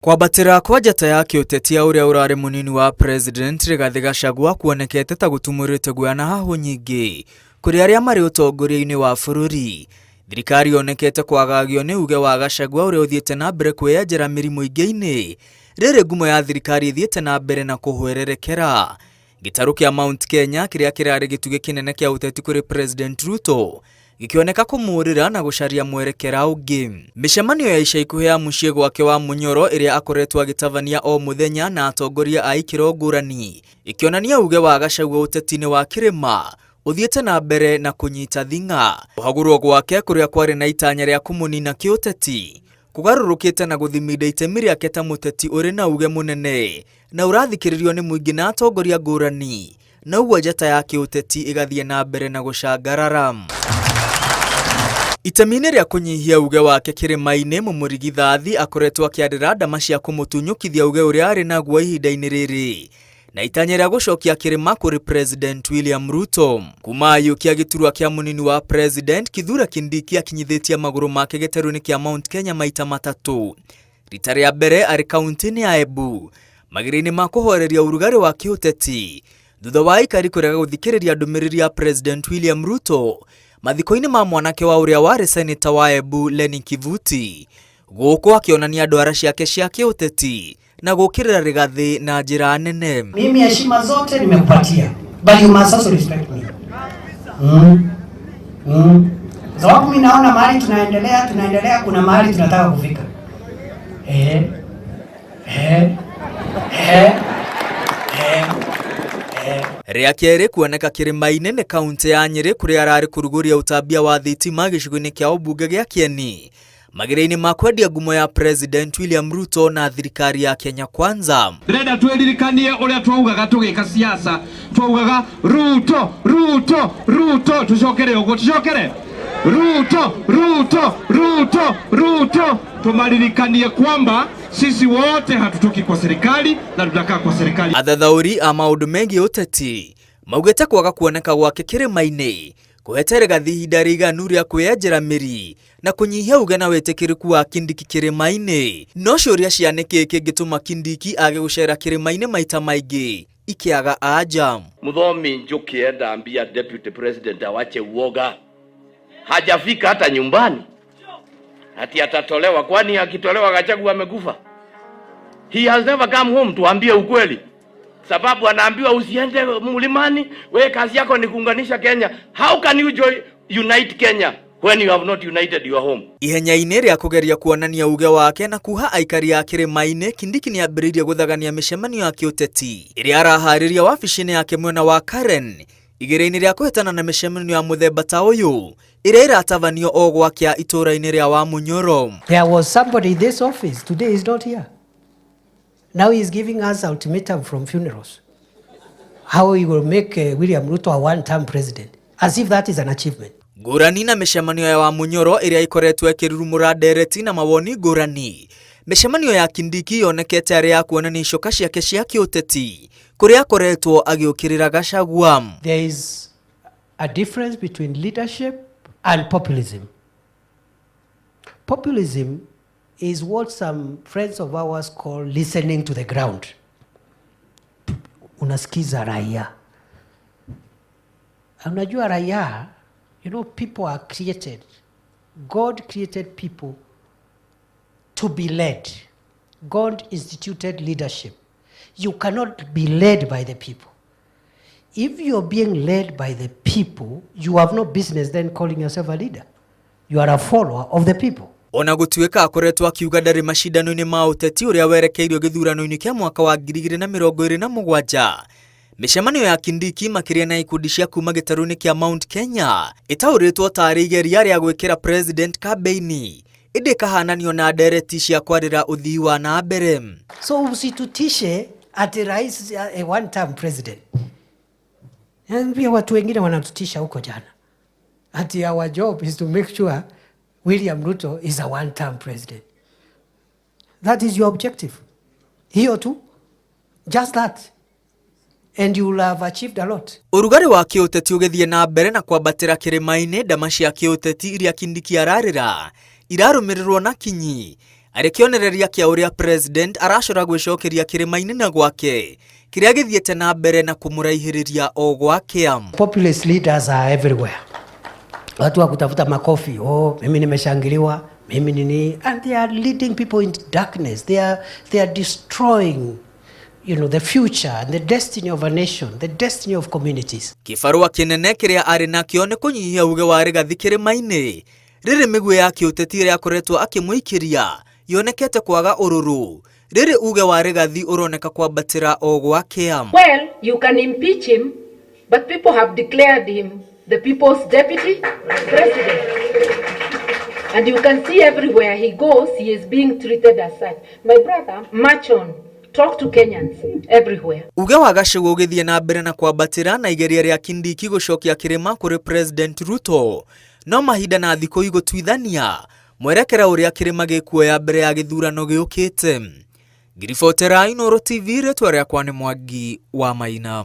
Kwambatĩra kwa njata ya kĩũteti ya ũrĩa ũrarĩ mũnini wa President Rigathĩ Gachagua kuonekete ta gũtumũrĩte guoya na hahũ nyingĩ kũrĩ arĩa marĩ ũtongoria-inĩ wa bũrũri. Thirikari yonekete kwagagio nĩ uge wa Gachagua ũrĩa ũthiĩte na mbere kwĩyenjera mĩri mũingĩ-inĩ, rĩrĩ ngumo ya thirikari ĩthiĩte na mbere na kũhwererekera. Gĩtarũ kĩa Mount Kenya kĩrĩa kĩrarĩ gĩtugĩ kĩnene kĩa ũteti kũrĩ President Ruto gĩkĩoneka kũmũũrĩra na gũcaria mwerekera ũngĩ. Mĩcemanio ya ica ikuhĩ ya mũciĩ gwake wa Munyoro ĩrĩa akoretwo agĩtabania o mũthenya na atongoria a ikĩro ngũrani ĩkĩonania uge wa Gachagua ũteti-inĩ wa kĩrĩma ũthiĩte na mbere na kũnyita thing'a. Kũhagũrwo gwake kũrĩa kwarĩ na itanya rĩa kũmũnina kĩũteti kũgarũrũkĩte na gũthiminda itemi rĩake ta mũteti ũrĩ na uge mũnene na ũrathikĩrĩrio nĩ mũingĩ na atongoria ngũrani na ũguo njata ya kĩũteti ĩgathiĩ na mbere na gũcangarara. Itemi-inĩ rĩa kũnyihia uge wake kĩrĩma-inĩ, mũmũrigithathi akoretwo akĩarĩra ndama cia kũmũtunyũkithia uge ũrĩa arĩ naguo ihinda-inĩ rĩrĩ na itanya rĩa gũcokia kĩrĩma kũrĩ President William Ruto. Kuma ayũkia gĩturwa kĩa mũnini wa President, Kithure Kindiki akinyithĩtie magũrũ make gĩtarũ-inĩ kĩa Mount Kenya maita matatũ. Rita rĩa mbere arĩ kaunti-inĩ ya Embu, magerio-inĩ ma kũhoreria ũrugarĩ wa kĩũteti thutha wa aikari kũrega gũthikĩrĩria ndũmĩrĩri ya President William Ruto mathiko-inĩ ma mwanake wa ũrĩa warĩ seneta wa Embu Lenny Kivuti, gũkũ akĩonania ndwara ciake cia kĩũteti na gũkĩrĩra Rigathĩ na njĩra nene. Mimi heshima zote nimekupatia, but you must also respect me. Sababu mimi naona mahali tunaendelea, tunaendelea, kuna mahali tunataka kufika. Eh. Eh. Eh. Eh. Eh. Rĩa kerĩ kuoneka kĩrĩma-inĩ nĩ kaunti ya Nyĩrĩ kũrĩa ararĩ kũrugũria ũtambia wa thitima gĩcigo-inĩ kĩa ũmbunge gĩa Kieni magerio-inĩ ma kwendia ngumo ya President William Ruto na thirikari ya Kenya Kwanza. Ndĩrenda twĩririkanie ũrĩa twaugaga tũgĩka siasa, twaugaga Ruto, Ruto, Ruto, tucokere ũguo, tucokere Ruto, Ruto, Ruto, Ruto, tumaririkanie kwamba sisi wote hatutoki kwa serikali na tutakaa kwa serikali. Athathaũri a maũndũ megiĩ ũteti maugĩte kwaga kuoneka gwake kĩrĩma-inĩ kũhete Rigathi ihinda rĩiganu rĩa kwĩyenjera mĩri na kũnyihia uge na wĩtĩkĩrĩku wa Kindiki kĩrĩma-inĩ. No ciũria cia nĩkĩĩ kĩngĩtũma Kindiki age gũcera kĩrĩma-inĩ maita maingĩ ikĩaga anja. Muthomi Njuki enda ambia deputy president awache uoga, hajafika hata nyumbani, ati atatolewa. Kwani akitolewa Gachagua amekufa? He has never come home, tuambie ukweli, sababu anaambiwa usiende mlimani, we kazi yako ni kuunganisha Kenya. How can you join, unite Kenya when you have not united your home? Ihenya-inĩ rĩa kũgeria kuonania uge wake na kuha aikari a kĩrĩma-inĩ, Kindiki nĩ ambĩrĩirie gũthagania mĩcemanio ya kĩũteti ĩrĩa araharĩria wabici-inĩ yake mwena wa Karen igeria-inĩ rĩa kũhĩtana na mĩcemanio ya mũthemba ta ũyũ ĩrĩa ĩratabanio o gwakĩa itũũra-inĩ rĩa Wamunyoro. There was somebody in this office today is not here. Now he is giving us ultimatum from funerals. How he will make William Ruto a one-term president. As if that is an achievement. Ngũrani na mĩcemanio ya Wamunyoro ĩrĩa ĩkoretwo ĩkĩrurumũra ndereti na mawoni ngũrani, mĩcemanio ya Kindiki yonekete arĩ ya kuonania icoka ciake cia kĩũteti kũrĩa akoretwo agĩũkĩrĩra Gachagua. There is a difference between leadership and populism. Populism is what some friends of ours call listening to the ground. Unasikiza raia. Unajua raia, people are created. God created people to be led. God instituted leadership. You cannot be led by the people. If you're being led by the people, you have no business then calling yourself a leader. You are a follower of the people. Ona gũtuĩka akoretwo akiuga ndarĩ macindano-inĩ ma ũteti ũrĩa werekeirio gĩthurano-inĩ kĩa mwaka wa 2027, mĩcemanio ya Kindiki makĩria na ikundi cia kuma gĩtarũ-inĩ kĩa Mount Kenya ĩtaũrĩtwo tarĩ igeria rĩa gwĩkĩra president kambĩini ĩndĩ ĩkahananio na ndereti cia kwarĩra ũthii wa na mbere. So usitutishe ati rais a one term president. Pia watu wengine wanatutisha huko jana. Ati our job is to make sure William Ruto is a one term president. That is your objective. Hiyo tu. Just that. And you will have achieved a lot. Ũrugarĩ wa kĩũteti ũgĩthiĩ na mbere na kwambatĩra kĩrĩma-inĩ, ndama cia kĩũteti iria Kindiki ararĩra irarũmĩrĩrwo na kinyi. Arĩ kĩonereria kĩa ũrĩa president aracora gwĩcokeria kĩrĩma-inĩ na gwake kĩrĩa gĩthiĩte na mbere na kũmũraihĩrĩria o gwakĩa. Populist leaders are everywhere. Watu wa kutafuta makofi, oh, mimi nimeshangiliwa, mimi nini, and they are leading people into darkness. They are destroying the future and the destiny of a nation, the destiny of communities. Kĩbarũa kĩnene kĩrĩa arĩ nakĩo nĩ kũnyihia uge wa Rigathi kĩrĩma-inĩ rĩrĩ mĩguĩ ya kĩũteti ĩrĩa akoretwo akĩmũikĩria yonekete kwaga ũrũrũ rĩrĩ uge wa Rigathi ũroneka kwambatĩra o gwakĩa. Well, you can impeach him, but people have declared him the people's deputy president. And you can see everywhere he goes, he is being treated as such. My brother, march on. Talk to Kenyans everywhere. Uge wa Gachagua ũgĩthiĩ na mbere na kwambatĩra na igeria rĩa Kindiki gũcokia kĩrĩma kũrĩ President Ruto, no mahinda na thikũ igũtuithania mwerekera ũrĩa kĩrĩma gĩkuoya mbere ya gĩthurano gĩũkĩte. Ngiribotera Inooro TV, rĩtwa rĩakwa nĩ Mwangi wa Maina.